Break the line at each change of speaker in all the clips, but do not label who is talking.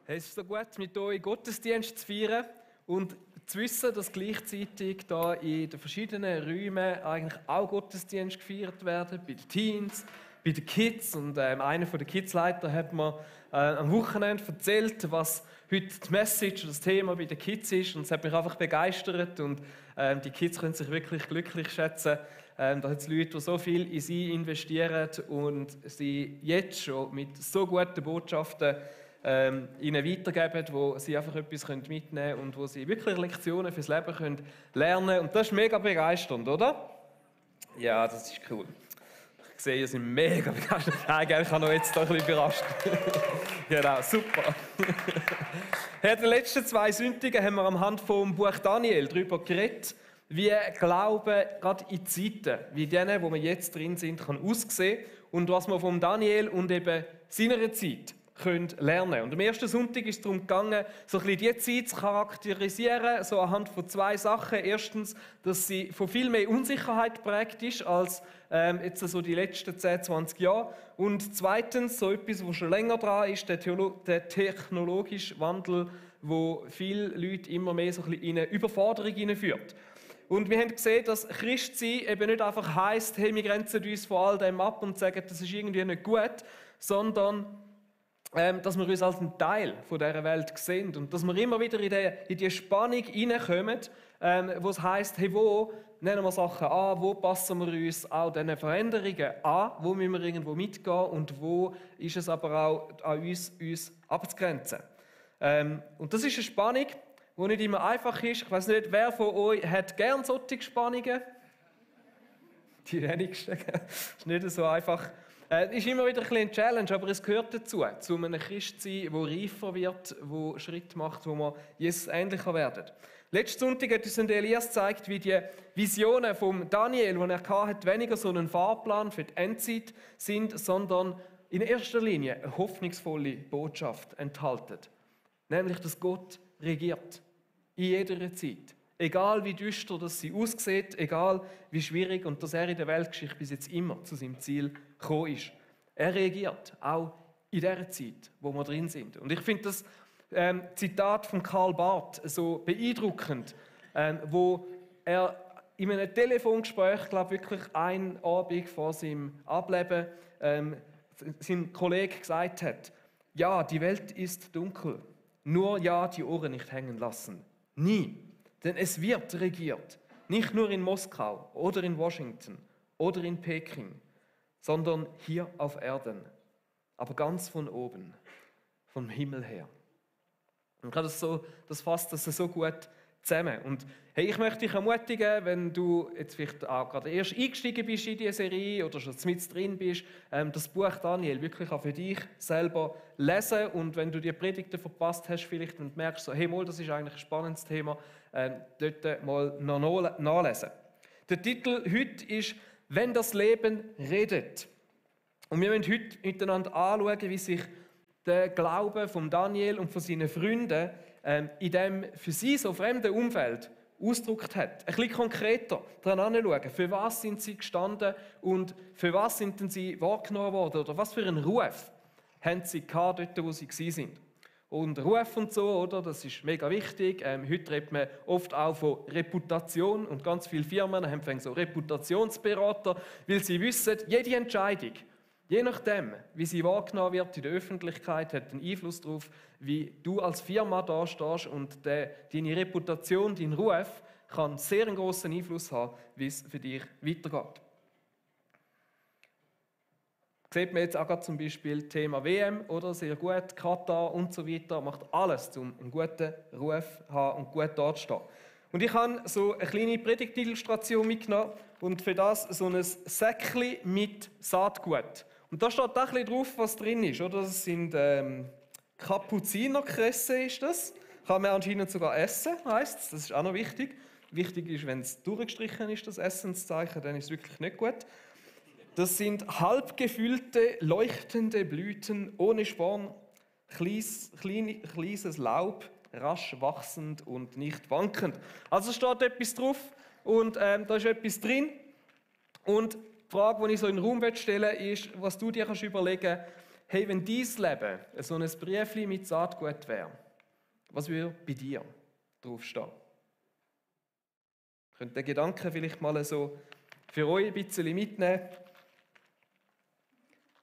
Es ist so gut, mit euch Gottesdienst zu feiern und zu wissen, dass gleichzeitig da in den verschiedenen Räumen eigentlich auch Gottesdienst gefeiert werden, bei den Teens, bei den Kids. Und einer der Kidsleiter hat mir am Wochenende erzählt, was heute die Message, das Thema bei den Kids ist. Und es hat mich einfach begeistert. Und die Kids können sich wirklich glücklich schätzen. Da hat es Leute, die so viel in sie investieren und sie jetzt schon mit so guten Botschaften ihnen weitergeben, wo sie einfach etwas mitnehmen können und wo sie wirklich Lektionen fürs Leben lernen können. Und das ist mega begeisternd, oder? Ja, das ist cool. Ich sehe, ihr seid mega begeistert. Nein, ich habe noch jetzt ein bisschen überrascht. Genau, super. In den letzten 2 Sonntagen haben wir anhand vom Buch Daniel darüber geredet, wie Glaube gerade in Zeiten wie denen, wo wir jetzt drin sind, kann aussehen und was wir vom Daniel und eben seiner Zeit können lernen. Und am ersten Sonntag ist es darum gegangen, so ein bisschen die Zeit zu charakterisieren, so anhand von 2 Sachen. Erstens, dass sie von viel mehr Unsicherheit geprägt ist als jetzt so die letzten 10, 20 Jahre. Und zweitens, so etwas, was schon länger dran ist, der technologische Wandel, wo viele Leute immer mehr so ein bisschen in eine Überforderung hineinführt. Und wir haben gesehen, dass Christsein eben nicht einfach heisst, hey, wir grenzen uns von all dem ab und sagen, das ist irgendwie nicht gut, sondern dass wir uns als ein Teil von dieser Welt sehen und dass wir immer wieder in die Spannung hineinkommen, wo es heisst, hey, wo nehmen wir Sachen an, wo passen wir uns auch diesen Veränderungen an, wo müssen wir irgendwo mitgehen und wo ist es aber auch an uns abzugrenzen. Und das ist eine Spannung, die nicht immer einfach ist. Ich weiss nicht, wer von euch hat gerne solche Spannungen? Die wenigsten. Das ist nicht so einfach. Es ist immer wieder eine Challenge, aber es gehört dazu, zu einem Christsein, der reifer wird, der Schritt macht, wo wir Jesus ähnlicher werden. Letzten Sonntag hat uns Elias gezeigt, wie die Visionen von Daniel, die er hatte, weniger so einen Fahrplan für die Endzeit sind, sondern in erster Linie eine hoffnungsvolle Botschaft enthalten. Nämlich, dass Gott regiert. In jeder Zeit. Egal wie düster das sie aussieht, egal wie schwierig und dass er in der Weltgeschichte bis jetzt immer zu seinem Ziel gekommen ist. Er reagiert, auch in dieser Zeit, wo wir drin sind. Und ich finde das Zitat von Karl Barth so beeindruckend, wo er in einem Telefongespräch, glaube wirklich einen Abend vor seinem Ableben, seinem Kollegen gesagt hat, ja, die Welt ist dunkel, nur ja, die Ohren nicht hängen lassen. Nie. Denn es wird regiert, nicht nur in Moskau oder in Washington oder in Peking, sondern hier auf Erden, aber ganz von oben, vom Himmel her. Und das fasst das so gut zusammen. Und hey, ich möchte dich ermutigen, wenn du jetzt vielleicht auch gerade erst eingestiegen bist in diese Serie oder schon mit drin bist, das Buch Daniel wirklich auch für dich selber lesen. Und wenn du die Predigten verpasst hast, vielleicht und merkst so, hey, das ist eigentlich ein spannendes Thema, dort mal noch nachlesen. Der Titel heute ist «Wenn das Leben redet». Und wir wollen heute miteinander anschauen, wie sich der Glaube von Daniel und von seinen Freunden in dem für sie so fremden Umfeld ausgedrückt hat. Ein bisschen konkreter daran anschauen, für was sind sie gestanden und für was sind sie wahrgenommen worden oder was für einen Ruf haben sie gehabt, dort, wo sie waren. Und Ruf und so, oder, das ist mega wichtig. Heute redet man oft auch von Reputation und ganz viele Firmen haben so Reputationsberater, weil sie wissen, jede Entscheidung, je nachdem, wie sie wahrgenommen wird in der Öffentlichkeit, hat einen Einfluss darauf, wie du als Firma da stehst und deine Reputation, dein Ruf kann sehr einen grossen Einfluss haben, wie es für dich weitergeht. Sieht man jetzt auch gerade zum Beispiel Thema WM, oder? Sehr gut, Katar und so weiter, macht alles, um einen guten Ruf zu haben und gut dazustehen. Und ich habe so eine kleine Predigtillustration mitgenommen und für das so ein Säckchen mit Saatgut. Und da steht auch ein bisschen drauf, was drin ist, oder? Das sind Kapuzinerkresse, ist das. Kann man anscheinend sogar essen, heisst es. Das ist auch noch wichtig. Wichtig ist, wenn es durchgestrichen ist, das Essenszeichen, dann ist es wirklich nicht gut. Das sind halbgefüllte, leuchtende Blüten ohne Sporn, kleines Laub, rasch wachsend und nicht wankend. Also steht etwas drauf und da ist etwas drin. Und die Frage, die ich so in den Raum stellen will, ist, was du dir überlegen kannst, hey, wenn dein Leben so ein Briefchen mit Saatgut wäre, was würde bei dir draufstehen? Könnt ihr den Gedanken vielleicht mal so für euch ein bisschen mitnehmen?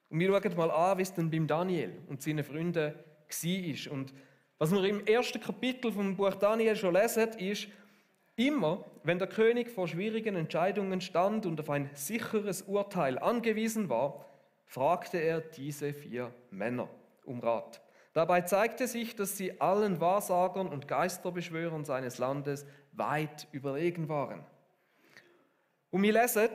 Und wir schauen mal an, wie es dann beim Daniel und seinen Freunden war. Und was wir im ersten Kapitel vom Buch Daniel schon lesen, ist, immer, wenn der König vor schwierigen Entscheidungen stand und auf ein sicheres Urteil angewiesen war, fragte er diese 4 Männer um Rat. Dabei zeigte sich, dass sie allen Wahrsagern und Geisterbeschwörern seines Landes weit überlegen waren. Und wir lesen,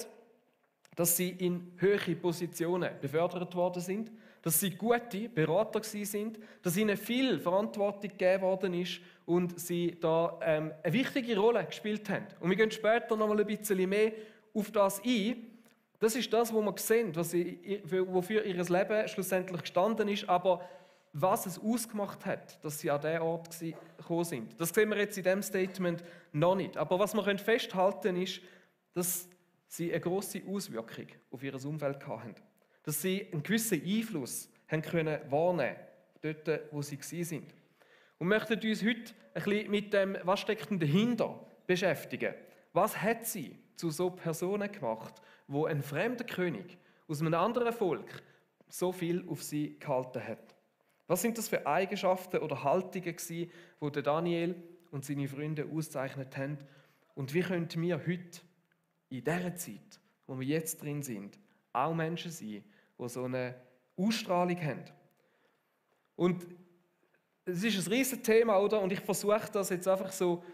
dass sie in höhere Positionen befördert worden sind, dass sie gute Berater sind, dass ihnen viel Verantwortung gegeben worden ist und sie da eine wichtige Rolle gespielt haben. Und wir gehen später noch mal ein bisschen mehr auf das ein. Das ist das, was wir sehen, wofür ihr Leben schlussendlich gestanden ist, aber was es ausgemacht hat, dass sie an diesen Ort gekommen sind. Das sehen wir jetzt in diesem Statement noch nicht. Aber was wir festhalten können, ist, dass sie eine grosse Auswirkung auf ihr Umfeld hatten. Dass sie einen gewissen Einfluss haben können wahrnehmen konnten, dort, wo sie waren. Und möchten uns heute ein bisschen mit dem, was steckt denn dahinter, beschäftigen. Was hat sie zu so Personen gemacht, wo ein fremder König aus einem anderen Volk so viel auf sie gehalten hat? Was sind das für Eigenschaften oder Haltungen gewesen, die Daniel und seine Freunde auszeichnet haben? Und wie können wir heute, in dieser Zeit, wo wir jetzt drin sind, auch Menschen sein, die so eine Ausstrahlung haben? Und es ist ein riesiges Thema, oder? Und ich versuche das jetzt einfach so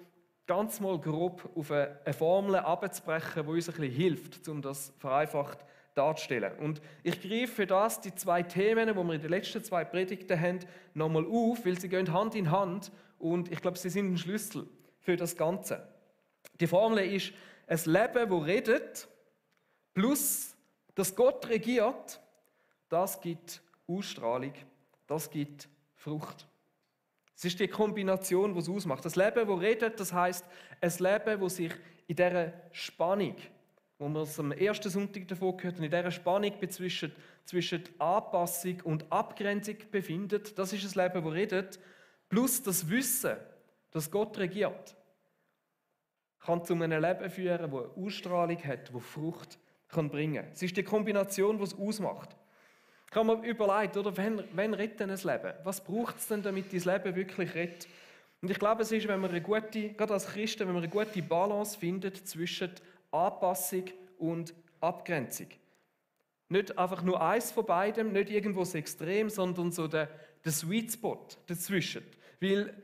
ganz mal grob auf eine Formel abzubrechen, die uns ein bisschen hilft, um das vereinfacht darzustellen. Und ich greife für das die 2 Themen, die wir in den letzten 2 Predigten haben, nochmal auf, weil sie gehen Hand in Hand und ich glaube, sie sind ein Schlüssel für das Ganze. Die Formel ist, ein Leben, das redet, plus, dass Gott regiert, das gibt Ausstrahlung, das gibt Frucht. Es ist die Kombination, die es ausmacht. Das Leben, das redet, das heisst, ein Leben, das sich in dieser Spannung, wo wir es am ersten Sonntag davon gehört haben, in dieser Spannung zwischen Anpassung und Abgrenzung befindet. Das ist ein Leben, das redet. Plus das Wissen, dass Gott regiert, kann zu einem Leben führen, das eine Ausstrahlung hat, das Frucht kann bringen kann. Es ist die Kombination, die es ausmacht. Ich habe mir überlegt, oder, wenn rettet denn ein Leben? Was braucht es denn, damit dein Leben wirklich rettet? Und ich glaube, es ist, wenn wir gerade als Christen, wenn wir eine gute Balance findet zwischen Anpassung und Abgrenzung. Nicht einfach nur eins von beidem, nicht irgendwo das Extrem, sondern so der Sweet Spot dazwischen. Weil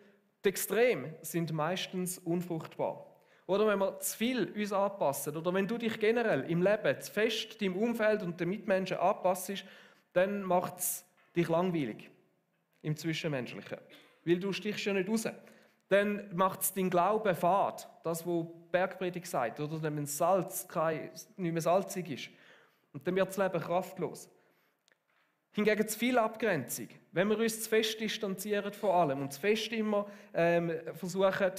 die Extreme sind meistens unfruchtbar. Oder wenn wir zu viel uns anpassen, oder wenn du dich generell im Leben zu fest deinem Umfeld und den Mitmenschen anpasst, dann macht es dich langweilig im Zwischenmenschlichen. Weil du stichst ja nicht raus. Dann macht es deinen Glauben fad. Das, was die Bergpredigt sagt. Oder wenn das Salz nicht mehr salzig ist. Und dann wird das Leben kraftlos. Hingegen zu viel Abgrenzung. Wenn wir uns zu fest distanzieren von allem und zu fest immer versuchen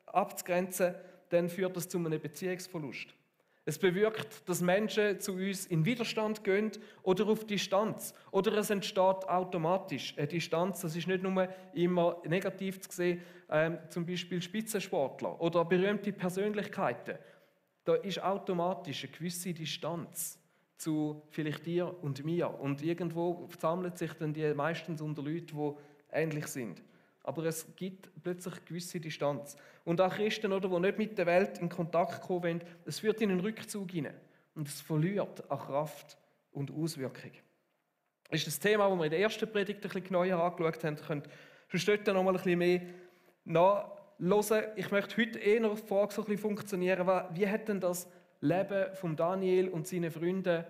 abzugrenzen, dann führt das zu einem Beziehungsverlust. Es bewirkt, dass Menschen zu uns in Widerstand gehen oder auf Distanz. Oder es entsteht automatisch eine Distanz. Das ist nicht nur immer negativ zu sehen, zum Beispiel Spitzensportler oder berühmte Persönlichkeiten. Da ist automatisch eine gewisse Distanz zu vielleicht dir und mir. Und irgendwo sammelt sich dann die meistens unter Leuten, die ähnlich sind. Aber es gibt plötzlich eine gewisse Distanz. Und auch Christen, die nicht mit der Welt in Kontakt kommen wollen, es führt in einen Rückzug hinein. Und es verliert an Kraft und Auswirkung. Das ist das Thema, das wir in der ersten Predigt ein bisschen genauer angeschaut haben. Ihr könnt dort noch mal ein bisschen mehr nachhören. Ich möchte heute eher auf die Frage so ein bisschen funktionieren, wie hat denn das Leben von Daniel und seinen Freunden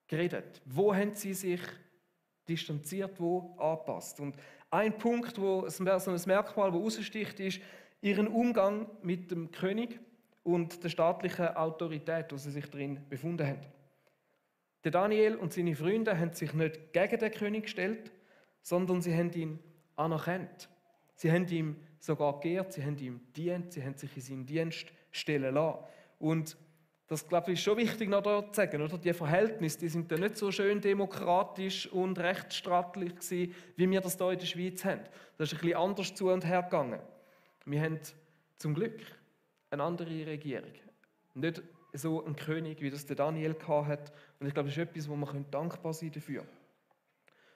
geredet? Wo haben sie sich distanziert, wo angepasst? Und ein Punkt, so ein Merkmal, das raussticht, ist ihren Umgang mit dem König und der staatlichen Autorität, wo sie sich darin befunden haben. Der Daniel und seine Freunde haben sich nicht gegen den König gestellt, sondern sie haben ihn anerkannt. Sie haben ihm sogar geehrt, sie haben ihm gedient, sie haben sich in seinen Dienst stellen lassen. Und Das, glaube ich, ist schon wichtig noch da zu sagen, oder? Die Verhältnisse, die sind ja nicht so schön demokratisch und rechtsstaatlich gewesen, wie wir das hier in der Schweiz haben. Das ist ein bisschen anders zu und her gegangen. Wir haben zum Glück eine andere Regierung. Nicht so ein König, wie das der Daniel hatte. Und ich glaube, das ist etwas, wo wir dankbar sein dafür.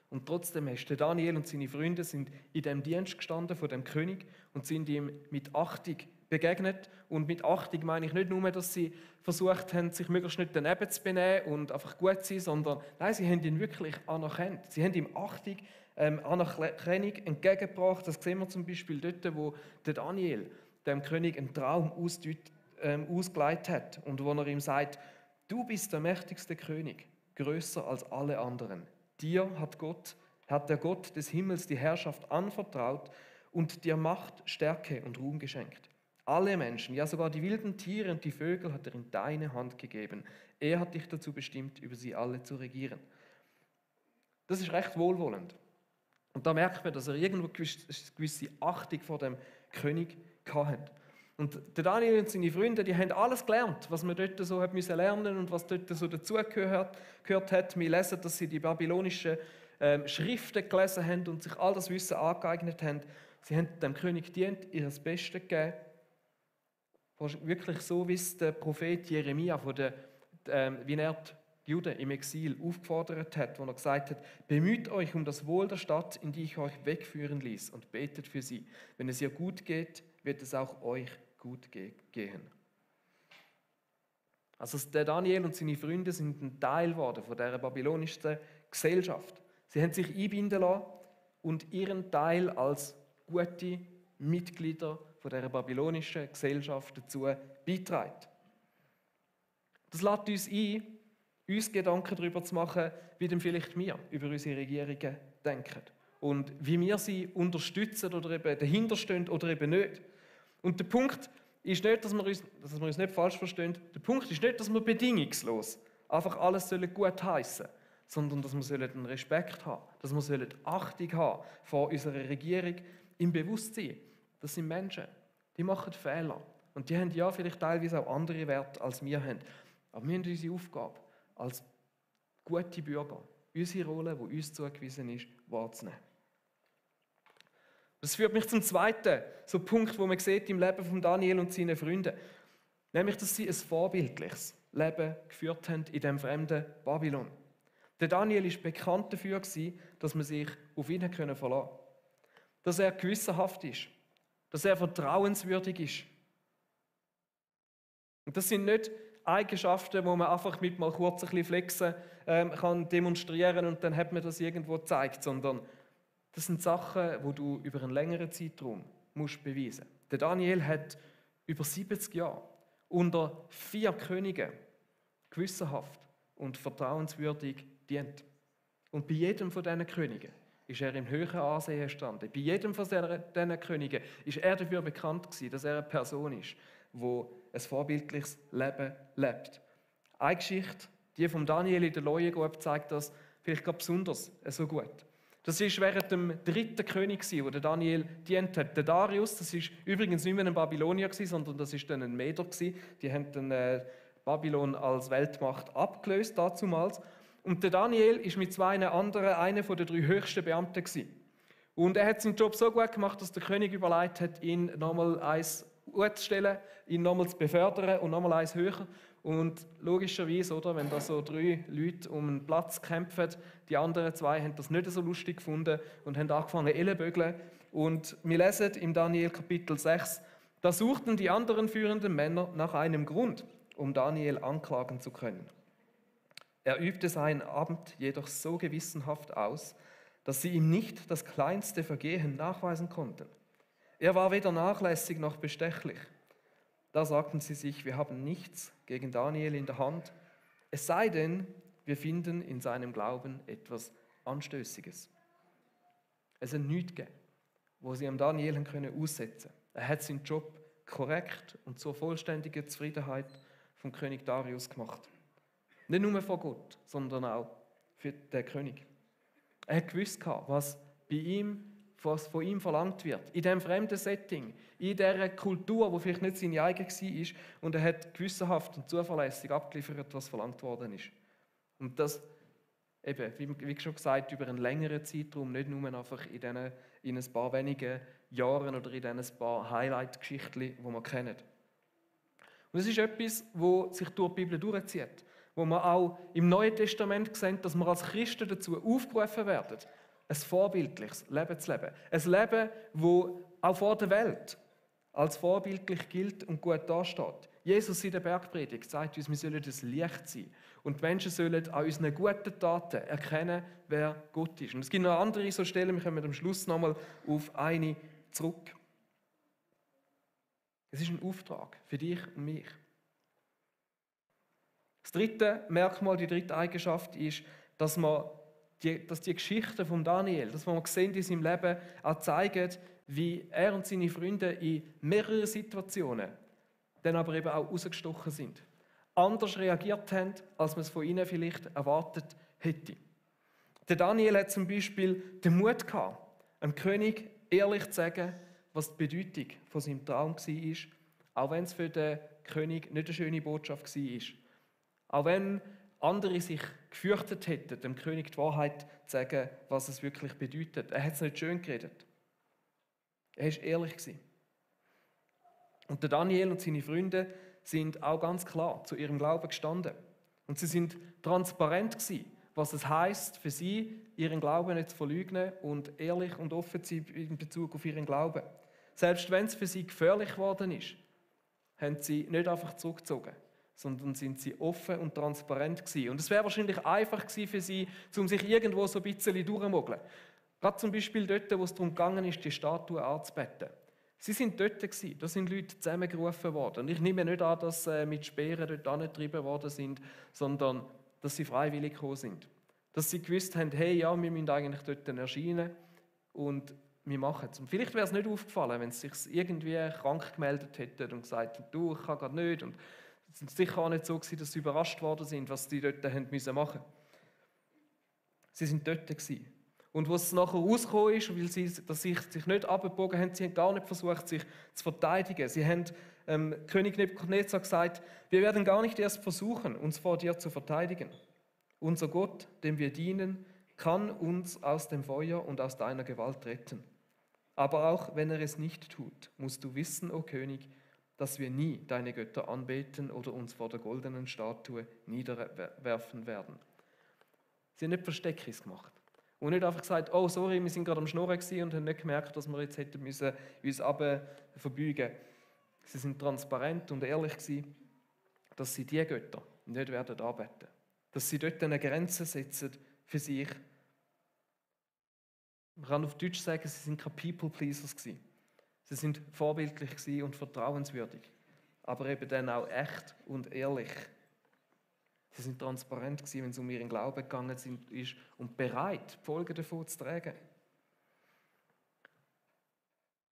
Und trotzdem ist der Daniel und seine Freunde sind in dem Dienst gestanden von dem König und sind ihm mit Achtung begegnet. Und mit Achtung meine ich nicht nur, dass sie versucht haben, sich möglichst nicht daneben zu benehmen und einfach gut zu sein, sondern nein, sie haben ihn wirklich anerkannt. Sie haben ihm Achtung, Anerkennung entgegengebracht. Das sehen wir zum Beispiel dort, wo der Daniel dem König einen Traum ausgelegt hat und wo er ihm sagt, du bist der mächtigste König, größer als alle anderen. Dir hat der Gott des Himmels die Herrschaft anvertraut und dir Macht, Stärke und Ruhm geschenkt. Alle Menschen, ja sogar die wilden Tiere und die Vögel hat er in deine Hand gegeben. Er hat dich dazu bestimmt, über sie alle zu regieren. Das ist recht wohlwollend. Und da merkt man, dass er irgendwo eine gewisse Achtung vor dem König hatte. Und der Daniel und seine Freunde, die haben alles gelernt, was man dort so hat müssen lernen und was dort so dazugehört hat. Wir lesen, dass sie die babylonischen Schriften gelesen haben und sich all das Wissen angeeignet haben. Sie haben dem König gedient, ihr das Beste gegeben. Wirklich so, wie es der Prophet Jeremia, wie er die Juden im Exil aufgefordert hat, wo er gesagt hat, bemüht euch um das Wohl der Stadt, in die ich euch wegführen ließ und betet für sie. Wenn es ihr gut geht, wird es auch euch gut gehen. Also der Daniel und seine Freunde sind ein Teil geworden von dieser babylonischen Gesellschaft. Sie haben sich einbinden lassen und ihren Teil als gute Mitglieder von dieser babylonischen Gesellschaft dazu beitragen. Das lädt uns ein, uns Gedanken darüber zu machen, wie denn vielleicht wir über unsere Regierungen denken und wie wir sie unterstützen oder eben dahinterstehen oder eben nicht. Und der Punkt ist nicht, dass wir uns nicht falsch verstehen, der Punkt ist nicht, dass wir bedingungslos einfach alles gut heißen, sondern dass wir einen Respekt haben, dass wir Achtung haben vor unserer Regierung im Bewusstsein. Das sind Menschen, die machen Fehler und die haben ja vielleicht teilweise auch andere Werte, als wir haben. Aber wir haben unsere Aufgabe als gute Bürger, unsere Rolle, die uns zugewiesen ist, wahrzunehmen. Das führt mich zum zweiten Punkt, wo man sieht im Leben von Daniel und seinen Freunden. Nämlich, dass sie ein vorbildliches Leben geführt haben in dem fremden Babylon. Der Daniel war bekannt dafür, dass man sich auf ihn verlassen konnte. Dass er gewissenhaft ist. Dass er vertrauenswürdig ist. Und das sind nicht Eigenschaften, wo man einfach mit mal kurz ein bisschen flexen kann, demonstrieren und dann hat man das irgendwo gezeigt, sondern das sind Sachen, die du über einen längeren Zeitraum musst beweisen musst. Der Daniel hat über 70 Jahre unter 4 Königen gewissenhaft und vertrauenswürdig dient. Und bei jedem von diesen Königen ist er im höheren Ansehen gestanden. Bei jedem von diesen Königen ist er dafür bekannt gewesen, dass er eine Person ist, die ein vorbildliches Leben lebt. Eine Geschichte, die von Daniel in der Leuengrube, zeigt das vielleicht gerade besonders so gut. Das war während dem 3. König, wo der Daniel dient hat. Der Darius, das war übrigens nicht mehr ein Babylonier, sondern das war dann ein Meder. Die haben dann Babylon als Weltmacht abgelöst, dazumals. Und der Daniel ist mit 2 anderen einer der 3 höchsten Beamten gewesen. Und er hat seinen Job so gut gemacht, dass der König überlegt hat, ihn nochmal eins zu stellen, ihn nochmal zu befördern und nochmal eins höher. Und logischerweise, oder, wenn da so 3 Leute um einen Platz kämpfen, die anderen 2 haben das nicht so lustig gefunden und haben angefangen ellenbögeln. Und wir lesen im Daniel Kapitel 6, da suchten die anderen führenden Männer nach einem Grund, um Daniel anklagen zu können. Er übte sein Amt jedoch so gewissenhaft aus, dass sie ihm nicht das kleinste Vergehen nachweisen konnten. Er war weder nachlässig noch bestechlich. Da sagten sie sich, wir haben nichts gegen Daniel in der Hand, es sei denn, wir finden in seinem Glauben etwas Anstößiges. Es hat nichts gegeben, wo sie am Daniel aussetzen können. Er hat seinen Job korrekt und zur vollständigen Zufriedenheit vom König Darius gemacht. Nicht nur vor Gott, sondern auch für den König. Er hat gewusst, was bei ihm was von ihm verlangt wird. In diesem fremden Setting, in dieser Kultur, die vielleicht nicht seine eigene war. Und er hat gewissenhaft und zuverlässig abgeliefert, was verlangt worden ist. Und das eben, wie schon gesagt, über einen längeren Zeitraum, nicht nur einfach in ein paar wenigen Jahren oder in diesen paar Highlight-Geschichten, die wir kennen. Und es ist etwas, das sich durch die Bibel durchzieht, wo wir auch im Neuen Testament sehen, dass wir als Christen dazu aufgerufen werden, ein vorbildliches Leben zu leben. Ein Leben, das auch vor der Welt als vorbildlich gilt und gut dasteht. Jesus in der Bergpredigt sagt uns, wir sollen das Licht sein. Und die Menschen sollen an unseren guten Taten erkennen, wer Gott ist. Und es gibt noch andere so Stellen, wir kommen am Schluss nochmal auf eine zurück. Es ist ein Auftrag für dich und mich. Das dritte Merkmal, die dritte Eigenschaft ist, dass die Geschichten von Daniel, das, was wir sehen in seinem Leben, auch zeigen, wie er und seine Freunde in mehreren Situationen dann aber eben auch rausgestochen sind. Anders reagiert haben, als man es von ihnen vielleicht erwartet hätte. Der Daniel hat zum Beispiel den Mut gehabt, dem König ehrlich zu sagen, was die Bedeutung von seinem Traum war, auch wenn es für den König nicht eine schöne Botschaft war. Auch wenn andere sich gefürchtet hätten, dem König die Wahrheit zu sagen, was es wirklich bedeutet. Er hat es nicht schön geredet. Er war ehrlich. Und der Daniel und seine Freunde sind auch ganz klar zu ihrem Glauben gestanden. Und sie sind transparent gewesen, was es heisst für sie, ihren Glauben nicht zu verleugnen und ehrlich und offen zu sein in Bezug auf ihren Glauben. Selbst wenn es für sie gefährlich geworden ist, haben sie nicht einfach zurückgezogen, sondern sind sie offen und transparent gewesen. Und es wäre wahrscheinlich einfach gewesen für sie, um sich irgendwo so ein bisschen durchzumogeln. Gerade zum Beispiel dort, wo es darum gegangen ist, die Statue anzubeten. Sie sind dort gewesen, da sind Leute zusammengerufen worden. Und ich nehme nicht an, dass sie mit Speeren dort angetrieben worden sind, sondern dass sie freiwillig gekommen sind. Dass sie gewusst haben, hey, ja, wir müssen eigentlich dort erscheinen und wir machen es. Und vielleicht wäre es nicht aufgefallen, wenn sie sich irgendwie krank gemeldet hätten und gesagt hätten, du, ich kann gerade nicht. Und es war sicher auch nicht so gewesen, dass sie überrascht worden sind, was sie dort machen mussten. Sie sind dort gewesen. Und was es nachher rausgekommen ist, weil sie sich nicht abgebogen haben, sie haben gar nicht versucht, sich zu verteidigen. Sie haben König Nebukadnezar gesagt, wir werden gar nicht erst versuchen, uns vor dir zu verteidigen. Unser Gott, dem wir dienen, kann uns aus dem Feuer und aus deiner Gewalt retten. Aber auch wenn er es nicht tut, musst du wissen, o König, dass wir nie deine Götter anbeten oder uns vor der goldenen Statue niederwerfen werden. Sie haben nicht Versteckis gemacht. Und nicht einfach gesagt, oh sorry, wir sind gerade am Schnurren und haben nicht gemerkt, dass wir jetzt hätten müssen uns verbeugen. Sie sind transparent und ehrlich gewesen, dass sie die Götter nicht werden anbeten. Dass sie dort eine Grenze setzen für sich. Man kann auf Deutsch sagen, sie sind keine People-Pleasers gewesen. Sie sind vorbildlich gewesen und vertrauenswürdig. Aber eben dann auch echt und ehrlich. Sie sind transparent gewesen, wenn es um ihren Glauben gegangen ist und bereit, die Folgen davon zu tragen.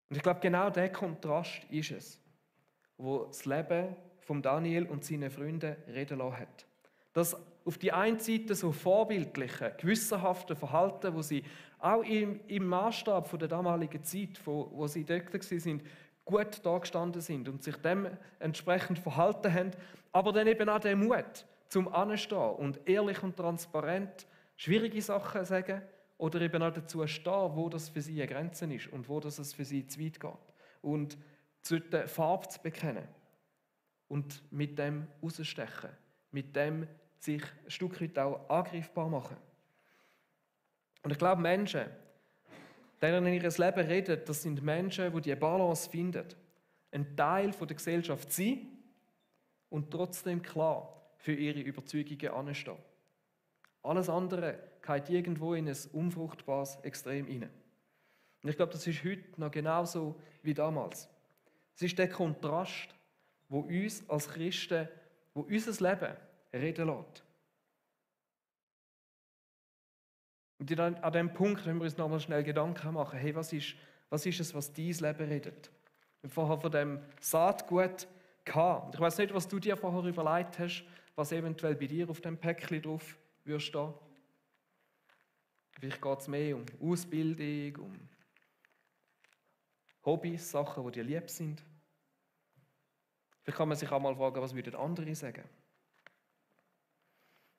Und ich glaube, genau dieser Kontrast ist es, wo das Leben von Daniel und seinen Freunden reden lassen hat. Das auf die einen Seite so vorbildliche, gewissenhafte Verhalten, wo sie auch im Maßstab der damaligen Zeit, wo sie dort waren, gut dagestanden sind und sich dementsprechend verhalten haben, aber dann eben auch der Mut, zum Anstehen und ehrlich und transparent schwierige Sachen sagen oder eben auch dazu stehen, wo das für sie eine Grenze ist und wo das es für sie zu weit geht. Und zu der Farbe zu bekennen und mit dem rausstechen, mit dem sich ein Stück weit auch angreifbar machen. Und ich glaube, Menschen, denen in ihrem Leben reden, das sind Menschen, die Balance finden, ein Teil der Gesellschaft sind und trotzdem klar für ihre Überzeugungen anstehen. Alles andere geht irgendwo in ein unfruchtbares Extrem hinein. Und ich glaube, das ist heute noch genauso wie damals. Es ist der Kontrast, wo uns als Christen, wo unser Leben reden lässt. Und an diesem Punkt wenn wir uns nochmal schnell Gedanken machen, hey, was ist es, was dein Leben redet? Wir haben vorher von dem Saatgut gehabt. Ich weiß nicht, was du dir vorher überlegt hast, was eventuell bei dir auf dem Päckchen drauf würde stehen. Vielleicht geht es mehr um Ausbildung, um Hobbys, Sachen, die dir lieb sind. Vielleicht kann man sich auch mal fragen, was würden andere sagen?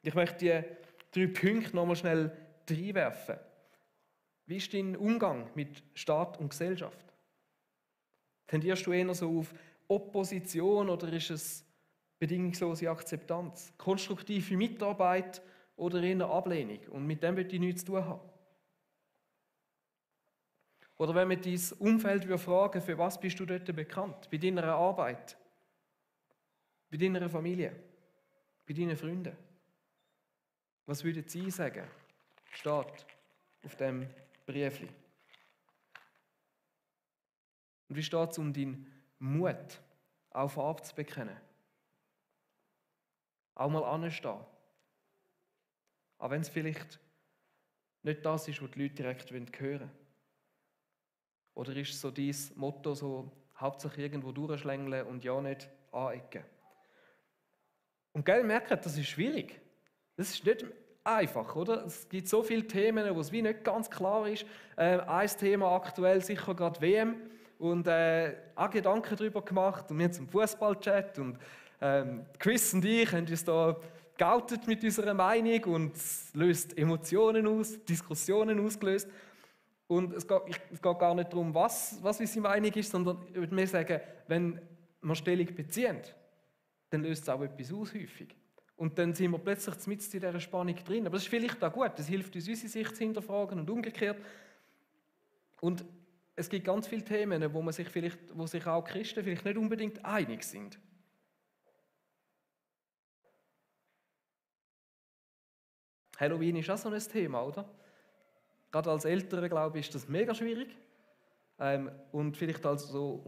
Ich möchte die 3 Punkte nochmal schnell reinwerfen. Wie ist dein Umgang mit Staat und Gesellschaft? Tendierst du eher so auf Opposition oder ist es bedingungslose Akzeptanz? Konstruktive Mitarbeit oder eher Ablehnung? Und mit dem will ich nichts zu tun haben. Oder wenn man dein Umfeld fragen würde, für was bist du dort bekannt? Bei deiner Arbeit? Bei deiner Familie? Bei deinen Freunden? Was würden sie sagen? Steht auf dem Briefli. Und wie steht es um deinen Mut, auch Farbe zu bekennen? Auch mal anstehen. Auch wenn es vielleicht nicht das ist, was die Leute direkt hören wollen. Oder ist so dein Motto so, hauptsächlich irgendwo durchschlängeln und ja nicht anecken? Und gell, merkt, das ist schwierig. Das ist nicht einfach, oder? Es gibt so viele Themen, wo es wie nicht ganz klar ist. Ein Thema aktuell sicher gerade WM. Und auch Gedanken darüber gemacht. Und wir haben zum Fußballchat und Chris und ich haben uns da geoutet mit unserer Meinung und es löst Emotionen aus, Diskussionen ausgelöst. Und es geht gar nicht darum, was unsere Meinung ist, sondern ich würde mir sagen, wenn wir Stellung beziehen, dann löst es auch etwas aus häufig. Und dann sind wir plötzlich mitten in dieser Spannung drin. Aber das ist vielleicht auch gut, das hilft uns, unsere Sicht zu hinterfragen und umgekehrt. Und es gibt ganz viele Themen, wo sich auch Christen vielleicht nicht unbedingt einig sind. Halloween ist auch so ein Thema, oder? Gerade als Eltern, glaube ich, ist das mega schwierig. Und vielleicht als so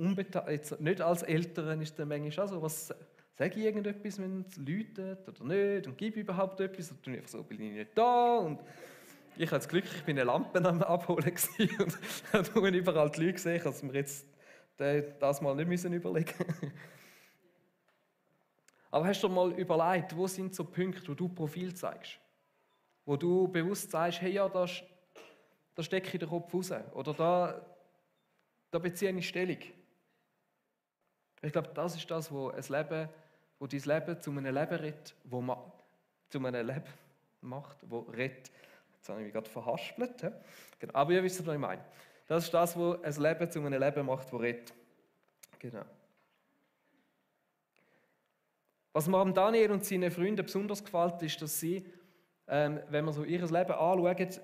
jetzt nicht als Eltern ist dann manchmal auch so, was sage ich irgendetwas, wenn es läutet oder nicht und gebe ich überhaupt etwas oder tue ich einfach so, bin ich nicht da und ich hatte das Glück, ich bin eine Lampe am Abholen und habe überall die Leute gesehen, dass wir jetzt das mal nicht müssen überlegen. Aber hast du dir mal überlegt, wo sind so Punkte, wo du Profil zeigst? Wo du bewusst sagst, hey ja, da stecke ich den Kopf raus oder da beziehe ich Stellung. Ich glaube, das ist das, wo dein Leben zu einem Leben rettet, Jetzt habe ich mich gerade verhaspelt. He? Genau. Aber ihr wisst, was ich meine. Das ist das, was ein Leben zu einem Leben macht, das rettet. Genau. Was mir am Daniel und seinen Freunden besonders gefällt, ist, dass sie, wenn man so ihr Leben anschaut,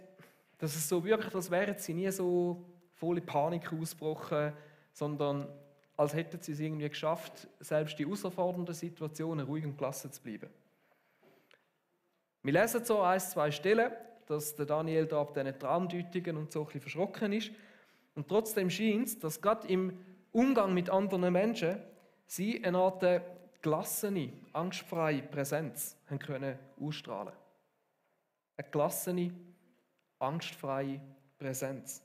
dass es so wirklich, als wären sie nie so voll in Panik ausgebrochen, sondern als hätten sie es irgendwie geschafft, selbst in herausfordernden Situationen ruhig und gelassen zu bleiben. Wir lesen so 1-2 Stellen, dass der Daniel da ab diesen Traumdeutungen und so ein bisschen verschrocken ist. Und trotzdem scheint es, dass gerade im Umgang mit anderen Menschen sie eine Art gelassene, angstfreie Präsenz haben können ausstrahlen. Eine gelassene, angstfreie Präsenz.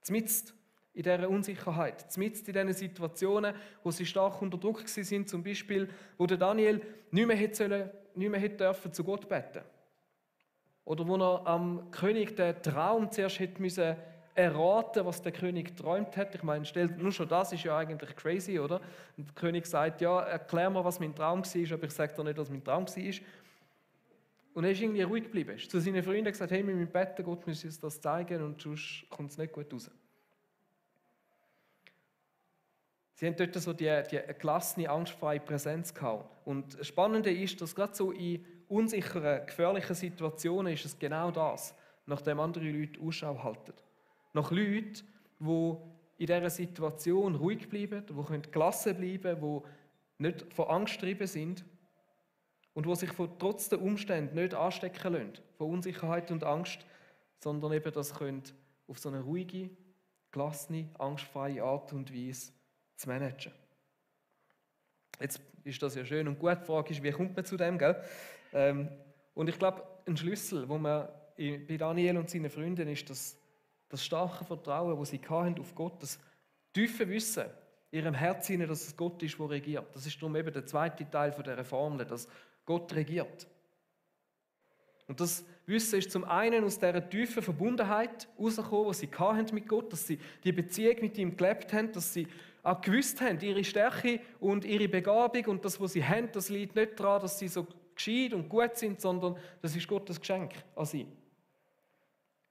Zumindest in dieser Unsicherheit, zumindest in diesen Situationen, wo sie stark unter Druck waren, zum Beispiel, wo der Daniel nicht mehr hätte zu Gott beten. Oder wo er am König den Traum zuerst hätte müssen erraten, was der König geträumt hat. Ich meine, nur schon das ist ja eigentlich crazy, oder? Und der König sagt, ja, erklär mir, was mein Traum war, aber ich sage dir nicht, was mein Traum war. Und er ist irgendwie ruhig geblieben. Er ist zu seinen Freunden gesagt, hey, wir müssen beten, Gott muss uns das zeigen und sonst kommt es nicht gut raus. Sie haben dort so die gelassene, angstfreie Präsenz gehabt. Und das Spannende ist, dass gerade so in unsicheren, gefährlichen Situationen ist es genau das, nach dem andere Leute Ausschau halten. Nach Leuten, die in dieser Situation ruhig bleiben, die gelassen bleiben können, die nicht von Angst getrieben sind und die sich trotz der Umstände nicht anstecken lassen, von Unsicherheit und Angst, sondern eben das können auf so eine ruhige, gelassene, angstfreie Art und Weise zu managen. Jetzt ist das ja schön und gut. Die Frage ist, wie kommt man zu dem, gell? Und ich glaube, ein Schlüssel, wo man bei Daniel und seinen Freunden ist, das starke Vertrauen, das sie hatten auf Gott, das tiefe Wissen in ihrem Herzen, dass es Gott ist, der regiert. Das ist darum eben der zweite Teil dieser Formel, dass Gott regiert. Und das wissen, ist zum einen aus dieser tiefen Verbundenheit herausgekommen, die sie hatten mit Gott, dass sie die Beziehung mit ihm gelebt haben, dass sie auch gewusst haben, ihre Stärke und ihre Begabung und das, was sie haben, das liegt nicht daran, dass sie so gescheit und gut sind, sondern das ist Gottes Geschenk an sie.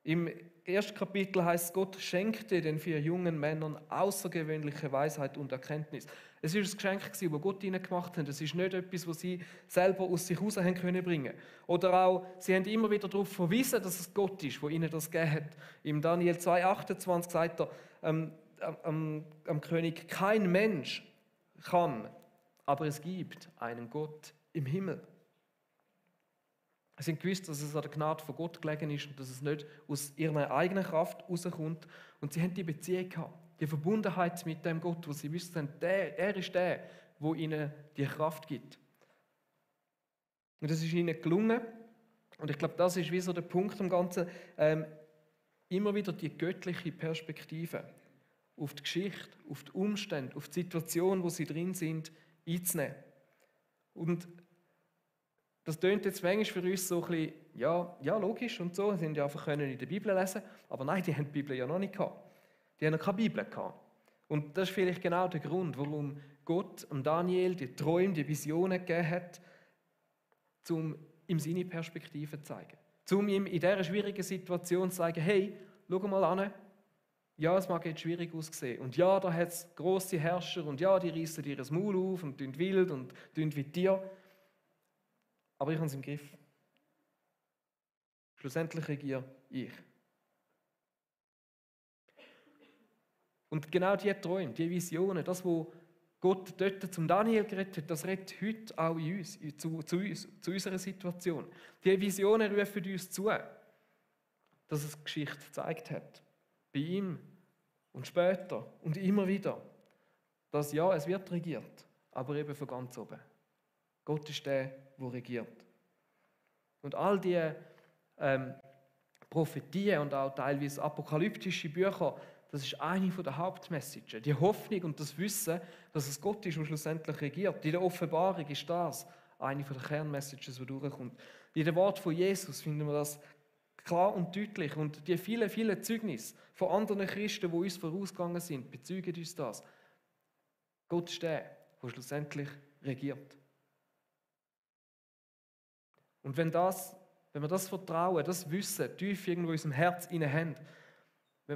Im ersten Kapitel heißt, Gott schenkte den 4 jungen Männern außergewöhnliche Weisheit und Erkenntnis. Es war ein Geschenk, das Gott ihnen gemacht hat. Es ist nicht etwas, das sie selber aus sich heraus bringen können. Oder auch, sie haben immer wieder darauf verwiesen, dass es Gott ist, der ihnen das gegeben hat. Im Daniel 2,28 sagt er am König, kein Mensch kann, aber es gibt einen Gott im Himmel. Sie haben gewusst, dass es an der Gnade von Gott gelegen ist und dass es nicht aus ihrer eigenen Kraft rauskommt. Und sie haben die Beziehung gehabt, die Verbundenheit mit dem Gott, wo sie wussten, er ist der ihnen die Kraft gibt. Und das ist ihnen gelungen. Und ich glaube, das ist wie so der Punkt am Ganzen, immer wieder die göttliche Perspektive auf die Geschichte, auf die Umstände, auf die Situation, wo sie drin sind, einzunehmen. Und das tönt jetzt manchmal für uns so ein bisschen, ja, logisch und so, sie haben ja einfach in der Bibel lesen, aber nein, die haben die Bibel ja noch nicht gehabt. Die haben noch keine Bibel gehabt. Und das ist vielleicht genau der Grund, warum Gott Daniel die Träume, die Visionen gegeben hat, um ihm seine Perspektive zu zeigen. Um ihm in dieser schwierigen Situation zu sagen, hey, schau mal an, ja, es mag jetzt schwierig aussehen. Und ja, da hat es grosse Herrscher und ja, die reissen ihr Maul auf und tun wild und tun wie Tiere. Aber ich habe es im Griff. Schlussendlich regiere ich. Und genau diese Träume, diese Visionen, das, was Gott dort zum Daniel geredet hat, das redet heute auch in uns, zu unserer Situation. Diese Visionen rufen uns zu, dass es Geschichte gezeigt hat. Bei ihm und später und immer wieder. Dass ja, es wird regiert, aber eben von ganz oben. Gott ist der regiert. Und all diese Prophetien und auch teilweise apokalyptische Bücher, das ist eine der Hauptmessages. Die Hoffnung und das Wissen, dass es Gott ist, der schlussendlich regiert. In der Offenbarung ist das eine der Kernmessages, die durchkommt. In dem Wort von Jesus finden wir das klar und deutlich. Und die vielen, vielen Zeugnisse von anderen Christen, die uns vorausgegangen sind, bezeugen uns das. Gott ist der schlussendlich regiert. Und wenn wir das Vertrauen, das Wissen tief irgendwo in unserem Herz haben,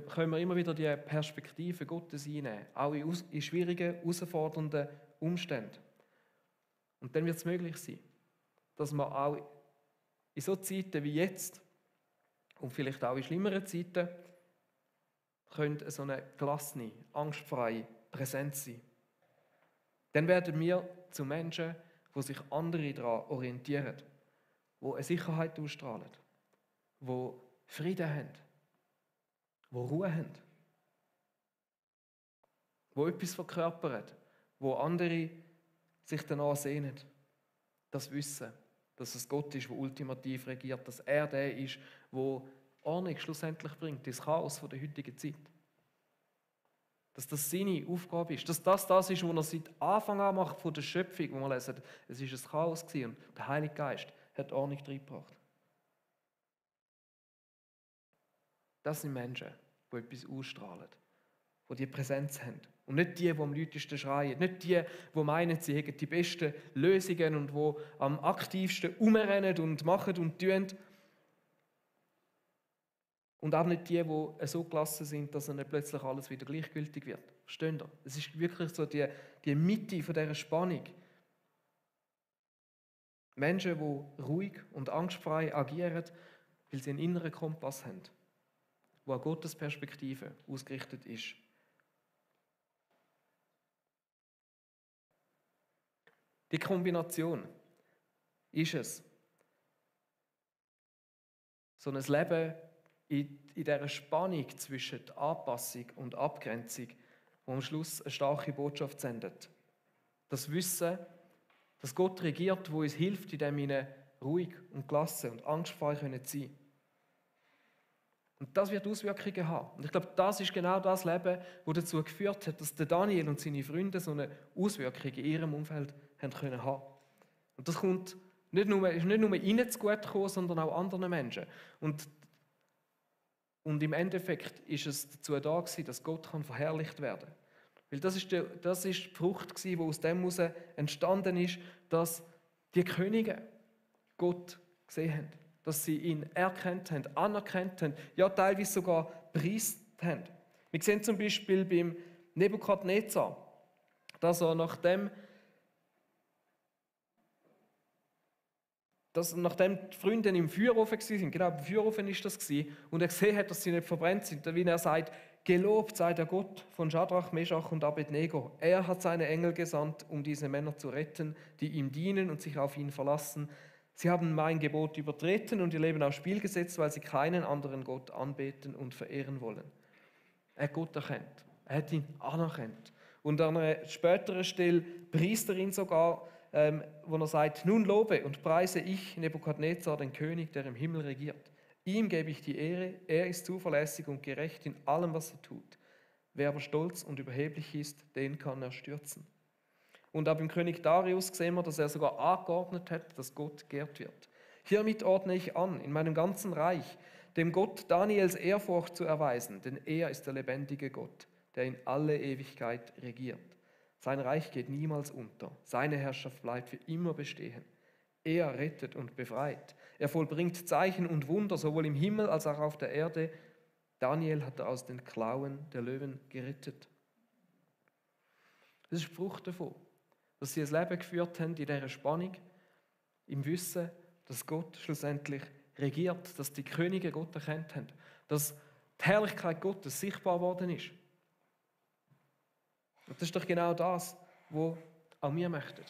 können wir immer wieder die Perspektive Gottes einnehmen, auch in schwierigen, herausfordernden Umständen. Und dann wird es möglich sein, dass wir auch in so Zeiten wie jetzt und vielleicht auch in schlimmeren Zeiten können so eine gelassene, angstfreie Präsenz sein. Dann werden wir zu Menschen, wo sich andere daran orientieren, wo eine Sicherheit ausstrahlen, wo Frieden haben, wo Ruhe haben, wo etwas verkörpern, wo andere sich danach sehnen. Das Wissen, dass es Gott ist, der ultimativ regiert, dass er der ist, der Ordnung schlussendlich bringt, das Chaos der heutigen Zeit. Dass das seine Aufgabe ist, dass das ist, was er seit Anfang an macht von der Schöpfung, wo wir lesen, es war ein Chaos und der Heilige Geist hat Ordnung reingebracht. Das sind Menschen, die etwas ausstrahlen, die die Präsenz haben. Und nicht die am lautesten schreien, nicht die meinen, sie hätten die besten Lösungen und die am aktivsten rumrennen und machen und tun. Und auch nicht die so gelassen sind, dass dann plötzlich alles wieder gleichgültig wird. Versteht ihr? Es ist wirklich so die Mitte von dieser Spannung. Menschen, die ruhig und angstfrei agieren, weil sie einen inneren Kompass haben, der an Gottes Perspektive ausgerichtet ist. Die Kombination ist es, so ein Leben in dieser Spannung zwischen Anpassung und Abgrenzung, wo am Schluss eine starke Botschaft sendet. Das Wissen, dass Gott regiert, wo uns hilft, indem wir ruhig und gelassen und angstfrei sein können. Und das wird Auswirkungen haben. Und ich glaube, das ist genau das Leben, das dazu geführt hat, dass der Daniel und seine Freunde so eine Auswirkung in ihrem Umfeld haben können. Und das kommt Ist nicht nur ihnen zu gut gekommen, sondern auch anderen Menschen. Und im Endeffekt ist es dazu da gewesen, dass Gott verherrlicht werden kann. Weil das ist die Frucht gewesen, die aus dem heraus entstanden ist, dass die Könige Gott gesehen haben. Dass sie ihn erkannt haben, anerkannt haben, ja teilweise sogar preist haben. Wir sehen zum Beispiel beim Nebukadnezar, dass er nachdem die Freunde im Feuerofen waren, genau, im Feuerofen ist das gewesen, und er gesehen hat, dass sie nicht verbrennt sind, wie er sagt, gelobt sei der Gott von Schadrach, Meschach und Abednego. Er hat seine Engel gesandt, um diese Männer zu retten, die ihm dienen und sich auf ihn verlassen. Sie haben mein Gebot übertreten und ihr Leben aufs Spiel gesetzt, weil sie keinen anderen Gott anbeten und verehren wollen. Er hat Gott erkannt. Er hat ihn anerkannt. Und an einer späteren Stelle priest er ihn sogar, wo er sagt, nun lobe und preise ich Nebukadnezar, den König, der im Himmel regiert. Ihm gebe ich die Ehre, er ist zuverlässig und gerecht in allem, was er tut. Wer aber stolz und überheblich ist, den kann er stürzen. Und auch beim König Darius sehen wir, dass er sogar angeordnet hat, dass Gott geehrt wird. Hiermit ordne ich an, in meinem ganzen Reich, dem Gott Daniels Ehrfurcht zu erweisen, denn er ist der lebendige Gott, der in alle Ewigkeit regiert. Sein Reich geht niemals unter, seine Herrschaft bleibt für immer bestehen. Er rettet und befreit. Er vollbringt Zeichen und Wunder, sowohl im Himmel als auch auf der Erde. Daniel hat er aus den Klauen der Löwen gerettet. Das ist die Frucht davon, dass sie ein Leben geführt haben in dieser Spannung, im Wissen, dass Gott schlussendlich regiert, dass die Könige Gott erkannt haben, dass die Herrlichkeit Gottes sichtbar worden ist. Und das ist doch genau das, was auch wir möchten,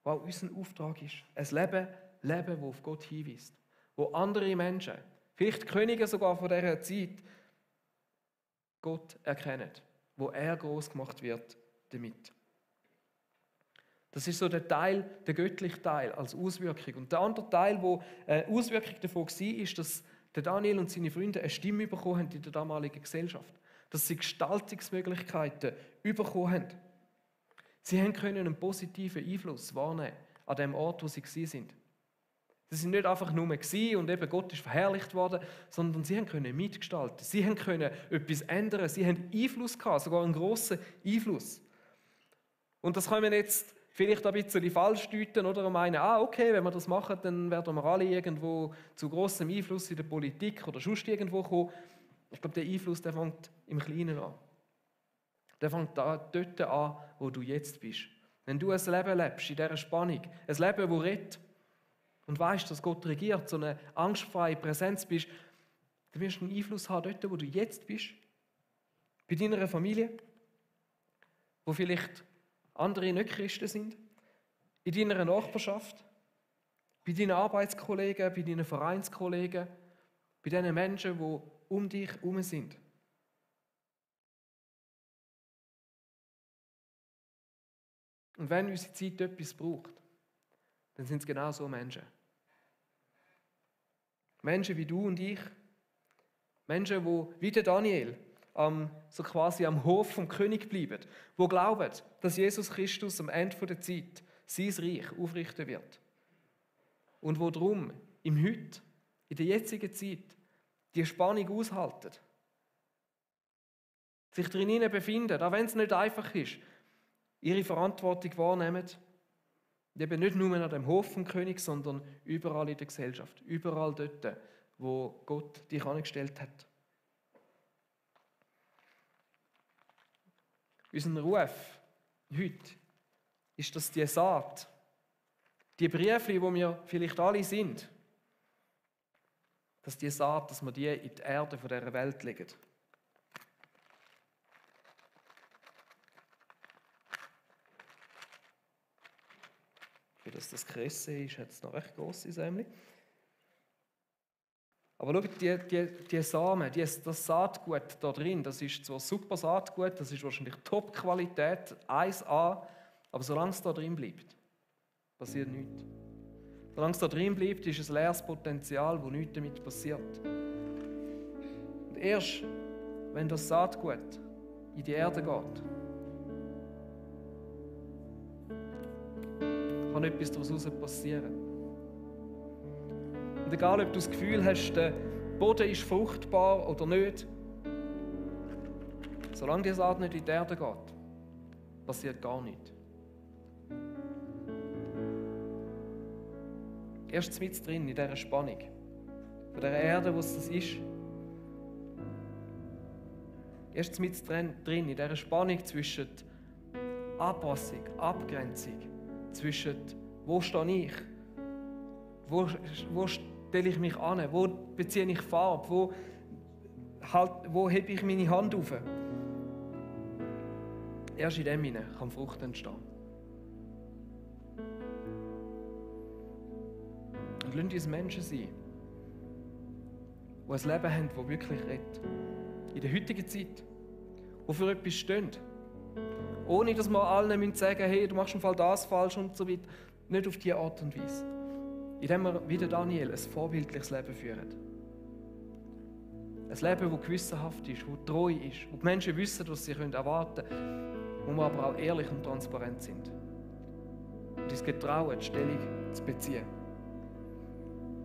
was auch unser Auftrag ist. Ein Leben, das auf Gott hinweist, wo andere Menschen, vielleicht Könige sogar von dieser Zeit, Gott erkennen, wo er groß gemacht wird damit. Das ist so der göttliche Teil als Auswirkung. Und der andere Teil, wo eine Auswirkung davon war, ist, dass der Daniel und seine Freunde eine Stimme bekommen haben in der damaligen Gesellschaft. Dass sie Gestaltungsmöglichkeiten bekommen haben. Sie können einen positiven Einfluss wahrnehmen an dem Ort, wo sie waren. Sie sind nicht einfach nur und eben Gott ist verherrlicht worden, sondern sie können mitgestalten. Sie können etwas ändern. Sie haben Einfluss gehabt, sogar einen grossen Einfluss. Und das können wir jetzt vielleicht ein bisschen falsch deuten oder meinen, okay, wenn wir das machen, dann werden wir alle irgendwo zu grossem Einfluss in der Politik oder sonst irgendwo kommen. Ich glaube, der Einfluss, der fängt im Kleinen an. Der fängt dort an, wo du jetzt bist. Wenn du ein Leben lebst, in dieser Spannung, ein Leben, das rettet und weißt, dass Gott regiert, so eine angstfreie Präsenz bist, dann wirst du einen Einfluss haben dort, wo du jetzt bist. Bei deiner Familie, wo vielleicht andere nicht Christen sind, in deiner Nachbarschaft, bei deinen Arbeitskollegen, bei deinen Vereinskollegen, bei den Menschen, die um dich herum sind. Und wenn unsere Zeit etwas braucht, dann sind es genau so Menschen. Menschen wie du und ich. Menschen, die wie der Daniel so quasi am Hof vom König bleiben, die glauben, dass Jesus Christus am Ende der Zeit sein Reich aufrichten wird. Und wo darum im Heute, in der jetzigen Zeit, die Spannung aushalten. Sich darin befinden, auch wenn es nicht einfach ist, ihre Verantwortung wahrnehmen, eben nicht nur an dem Hof vom König, sondern überall in der Gesellschaft, überall dort, wo Gott dich angestellt hat. Unser Ruf heute ist, dass die Saat, die Briefe, wo wir vielleicht alle sind, dass die Saat, dass wir die in die Erde von dieser Welt legen. Für das Kresse ist, hat es noch recht grosse Sämli. Aber schaut, die Samen, das Saatgut da drin, das ist zwar super Saatgut, das ist wahrscheinlich Top-Qualität, 1A, aber solange es da drin bleibt, passiert nichts. Solange es da drin bleibt, ist ein leeres Potenzial, wo nichts damit passiert. Und erst, wenn das Saatgut in die Erde geht, kann etwas daraus passieren. Und egal, ob du das Gefühl hast, der Boden ist fruchtbar oder nicht, solange die Saat nicht in die Erde geht, passiert gar nichts. Erst mit drin, in dieser Spannung. Von dieser Erde, wo es das ist. Erst mit drin, in dieser Spannung zwischen Anpassung, Abgrenzung, zwischen wo stehe ich, wo stelle ich mich an, wo beziehe ich Farbe, wo hebe ich meine Hand auf. Erst in dem hinein kann Frucht entstehen. Und lasst uns Menschen sein, die ein Leben haben, das wirklich redet. In der heutigen Zeit, die für etwas stehen. Ohne dass wir allen sagen müssen, hey, du machst im Fall das falsch und so weiter. Nicht auf diese Art und Weise. Indem wir, wie der Daniel, ein vorbildliches Leben führen. Ein Leben, das gewissenhaft ist, das treu ist, wo die Menschen wissen, was sie erwarten können, wo wir aber auch ehrlich und transparent sind. Und uns getrauen, die Stellung zu beziehen.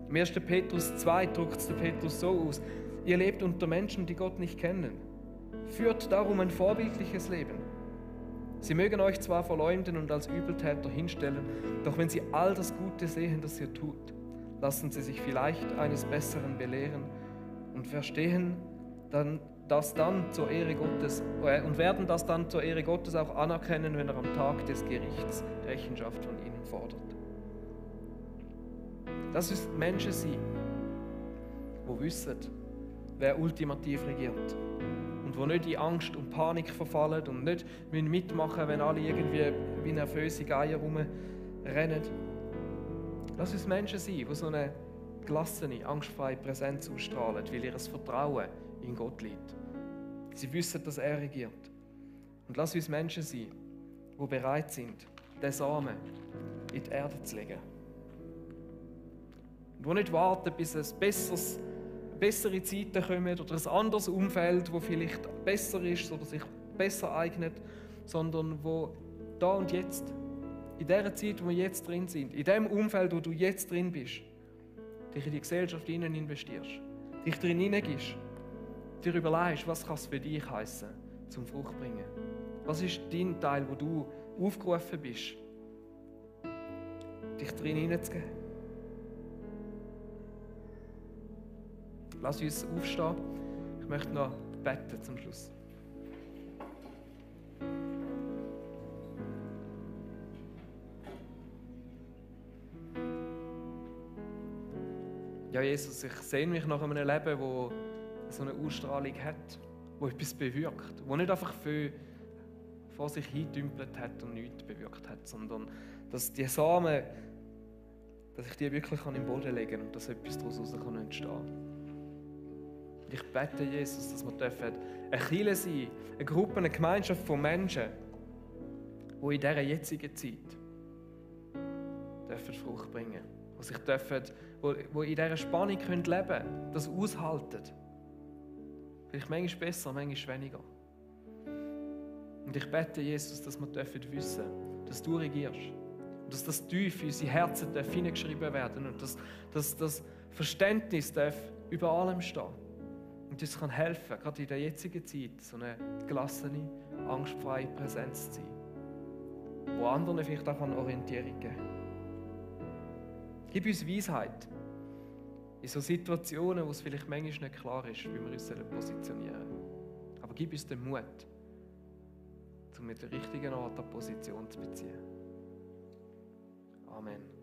Im 1. Petrus 2 drückt es der Petrus so aus: Ihr lebt unter Menschen, die Gott nicht kennen. Führt darum ein vorbildliches Leben. Sie mögen euch zwar verleumden und als Übeltäter hinstellen, doch wenn sie all das Gute sehen, das ihr tut, lassen sie sich vielleicht eines Besseren belehren und verstehen das dann zur Ehre Gottes und werden das dann zur Ehre Gottes auch anerkennen, wenn er am Tag des Gerichts Rechenschaft von ihnen fordert. Das ist Menschen sein, die wissen, wer ultimativ regiert. Und die nicht in Angst und Panik verfallen und nicht mitmachen müssen, wenn alle irgendwie wie nervöse Geier rumrennen. Lass uns Menschen sein, die so eine gelassene, angstfreie Präsenz ausstrahlen, weil ihr Vertrauen in Gott liegt. Sie wissen, dass er regiert. Und lass uns Menschen sein, die bereit sind, den Samen in die Erde zu legen. Und die nicht warten, bis es bessere Zeiten kommen oder ein anderes Umfeld, das vielleicht besser ist oder sich besser eignet, sondern wo da und jetzt, in dieser Zeit, wo wir jetzt drin sind, in dem Umfeld, wo du jetzt drin bist, dich in die Gesellschaft hinein investierst, dich drin hineingibst, dir überlegst, was kann es für dich heissen, zum Frucht bringen. Was ist dein Teil, wo du aufgerufen bist, dich drin hineinzugeben? Lass uns aufstehen. Ich möchte noch beten zum Schluss. Ja, Jesus, ich sehne mich nach einem Leben, das so eine Ausstrahlung hat, das etwas bewirkt, das nicht einfach vor sich hintümpelt hat und nichts bewirkt hat, sondern dass die Samen, dass ich die wirklich in den Boden legen kann und dass etwas daraus entstehen kann. Ich bete, Jesus, dass wir eine Kirche sein dürfen, eine Gruppe, eine Gemeinschaft von Menschen, die in dieser jetzigen Zeit Frucht bringen dürfen, die in dieser Spannung leben können, das aushalten. Vielleicht manchmal besser, manchmal weniger. Und ich bete, Jesus, dass wir wissen dürfen, dass du regierst. Und dass das tief in unsere Herzen hineingeschrieben werden und dass das Verständnis über allem stehen. Und uns kann helfen, gerade in der jetzigen Zeit, so eine gelassene, angstfreie Präsenz zu sein, wo anderen vielleicht auch Orientierung geben kann. Gib uns Weisheit in so Situationen, wo es vielleicht manchmal nicht klar ist, wie wir uns positionieren sollen. Aber gib uns den Mut, um mit der richtigen Art eine Position zu beziehen. Amen.